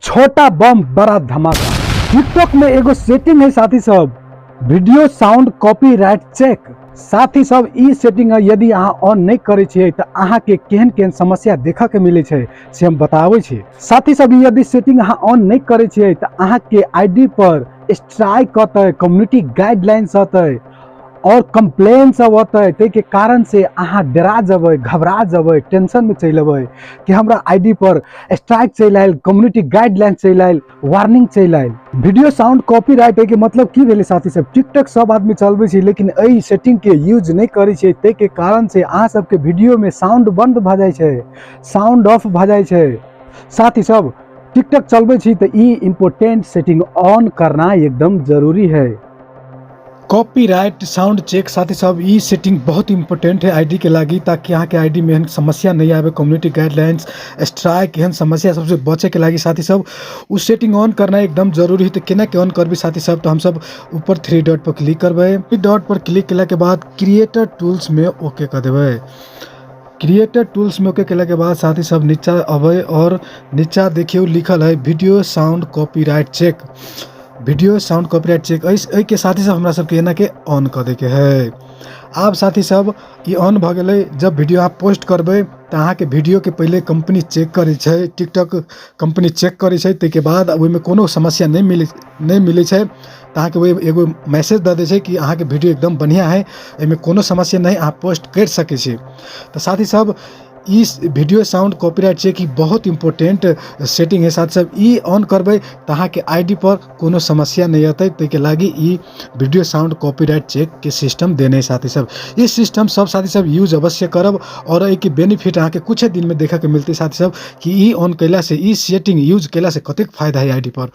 छोटा बम बड़ा धमाका। टिकटॉक में एगो सेटिंग है साथी सब, वीडियो साउंड कॉपीराइट चेक। साथी सब, ई सेटिंग यदि अहाँ ऑन नहीं करै छियै तऽ अहाँके केहन केहन समस्या देखऽ के मिलै छै से हम बताबै छी। साथी सब, ई यदि सेटिंग अहाँ ऑन नहीं करै छियै तऽ अहाँके आईडी पर स्ट्राइक अतै, कम्युनिटी गाइडलाइंस अतै और कंप्लेन सब अतै। ताहिके कारण से अहाँ डरा जेबै, घबरा जेबै, टेंशन में चलि अबै कि हमरा आईडी पर स्ट्राइक चलि आयल, कम्युनिटी गाइडलाइन चलि आयल, वार्निंग चलि आयल। वीडियो साउंड कॉपीराइट के मतलब की भेलै साथी सब? टिकटॉक सब आदमी चलबै छै, लेकिन एहि सेटिंग के यूज नहि करै छै। ताहिके कारण से अहाँ सबके वीडियो में साउंड बंद भऽ जाइ छै, साउंड ऑफ भऽ जाइ छै। साथी सब, टिकटॉक चलबै छी तऽ ई इम्पोर्टेंट सेटिंग ऑन करना एकदम जरूरी है। कॉपीराइट साउंड चेक साथी सब, ई सेटिंग बहुत इंपॉर्टेंट है आईडी के लागी, ताकि अहाँ के आईडी में एहन समस्या नहीं आवे। कम्युनिटी गाइडलाइंस, स्ट्राइक, एहन समस्या सबसे बचे के लागी साथी सब उ सेटिंग ऑन करना एकदम जरूरी है। तो केना के ऑन करबी साथी सब? तो हम सब ऊपर थ्री डॉट पर क्लिक करबै। थ्री डॉट पर क्लिक केला के बाद क्रिएटर टूल्स में ओके कर देबै। क्रिएटर टूल्स में ओके केला के बाद साथी सब नीचा अबै और नीचा देखियौ लिखल है video sound copyright check. Video sound copyright check एहिके साथी सब हमरा सबके एना के ऑन कऽ दैके है। आब साथी सब ई ऑन भऽ गेलै। जब वीडियो अहाँ पोस्ट करबै तऽ अहाँके वीडियोके पहिले कंपनी चेक करै छै, टिकटॉक कंपनी चेक करै छै। ताहिके बाद ओहिमे कोनो समस्या नहि मिलै छै तऽ अहाँके ओहि एगो मैसेज दऽ दै छै कि अहाँके वीडियो एकदम बढ़िआँ है, एहिमे कोनो समस्या नहि, अहाँ पोस्ट करि सकै छी। तऽ साथी सब, ई वीडियो साउंड कॉपीराइट चेक ई बहुत इम्पोर्टेंट सेटिंग है। साथी सब, ई ऑन करबै तऽ अहाँके आईडी पर कोनो समस्या नहि अतै। ताहिके लागी ई वीडियो साउंड कॉपीराइट चेक के सिस्टम देने है। साथी सब, ई सिस्टम सब साथी सब यूज अवश्य करब और एहिके बेनिफिट अहाँके कुछ दिन में देखऽके मिलतै साथी सब, कि ई ऑन कयला से, ई सेटिंग यूज कयला से कतेक फायदा है आईडी पर।